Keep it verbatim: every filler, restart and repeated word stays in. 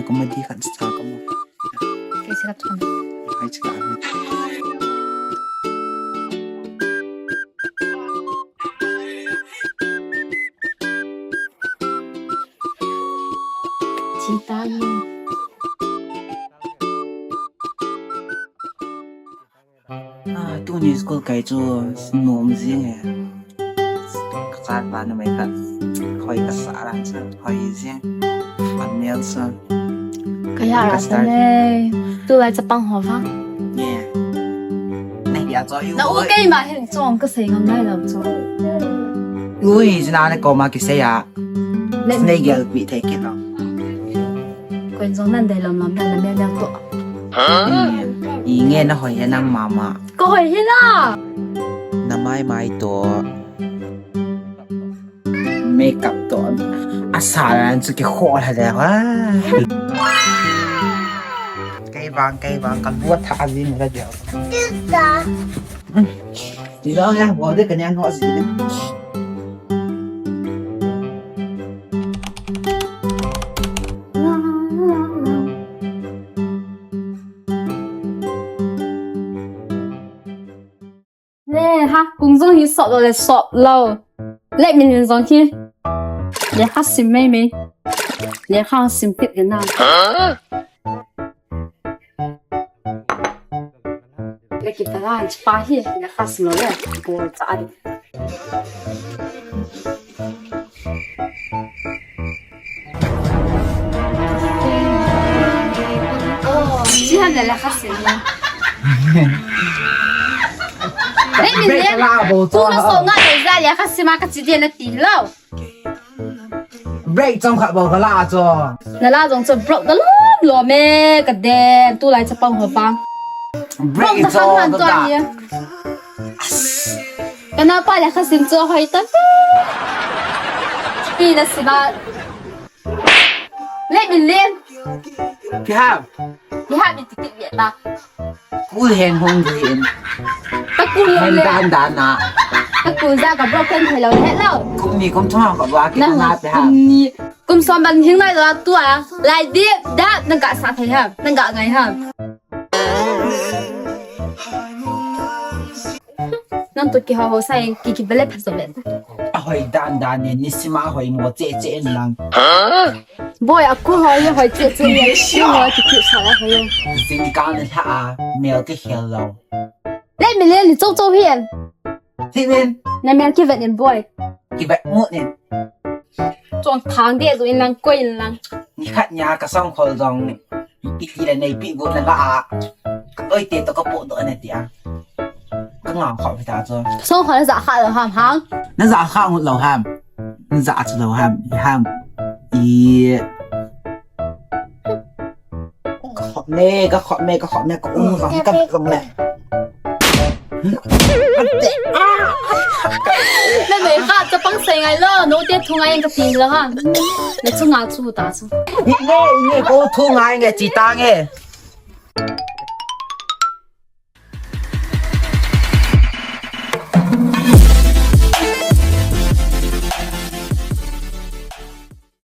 Comedy khat sa ka mo. Kei sa ka thon. Hai chika. Chita ni. Ah, tuni school kai chu nom jing e. Ka chan pa numei khat hoi ka sa ran chu hoi jing. An mel sa. Ka ya ra sa ne. Tu lai chapang ho vang. Nge. Nei ya cho yu. Na u kei ma hin chong ka sei ngam nai lo chu. Ui, jina ne ko ma ki sei a. Nei gel pi thei kit lo. Koin jong nan dei lom lom dan na mel mel to. I nge na hoi he nang mama. Ka hoi he la. Na mai mai to. Makeup to. A sa ran chu ki kho ha le ha. Kei vang, kei vang, ka buat tha a jin ka jel. Ti lo ya, bo de ka nya no si de. Ne ha, kung jong hi sop lo le sop lo. Let min jong hi. Le ha sim mei mei. Le ha sim kit ke na. Le ki ta la, pa hi, le ha sim lo le. Bo cha a di. Chi han le le kha sim na. Nei, min le. Break la bo cho. Tu na so nga le za le kha sim a ka chi de na ti lo. Break chom kha bo ka la cho. Na la jong cho broke da lo lo me ka de tu lai chapang ho pa. Break cho da. Ka napa le kha sim chu hoi ta. Pi na sima. Le min len. Pi ha. Pi ha min ti ti le ta. Ku hen hong gu in. Ta ku le. Hen dan dan na. Ta ku ja ka broken hello hello. Kum ni kum thong ka ba ki na pi ha. Kum ni kum som ban hing nai lo tu a. Lai di da na ga sa thai ha. Na ga ngai ha. Nang to ki ho ho sa ki ki bele pha so le. A hoi dan dan ni ni sima hoi mo che che en lang. Boy a ku ho ye hoi che che ye. Ni mo ki ki sa la ho ye. Jing ka ne tha a mel ke khel lo. Le mi le ni chou chou hian. Ti min. Na mel ki vet in boy. Ki vet mu ni. Chong thang de zu in lang koi in lang. Ni khat nia ka song khol jong. Pi ti le nei pi gu na la a. Ka loi te to ka po do na ti a. Ka ngau kho pi ta cho. Song khol za kha lo ham hang. Na za kha ngut lo ham. Na za chu lo ham, ham. I. Ka khop me, ka khop me, ka khop me, ka um zong, ka zong le. Na nei kha chapang sei ngai lo, no te thu ngai ka ti lo ha. Na chu nga chu ta chu. Ni ne, ni ko thu ngai nge chi ta nge.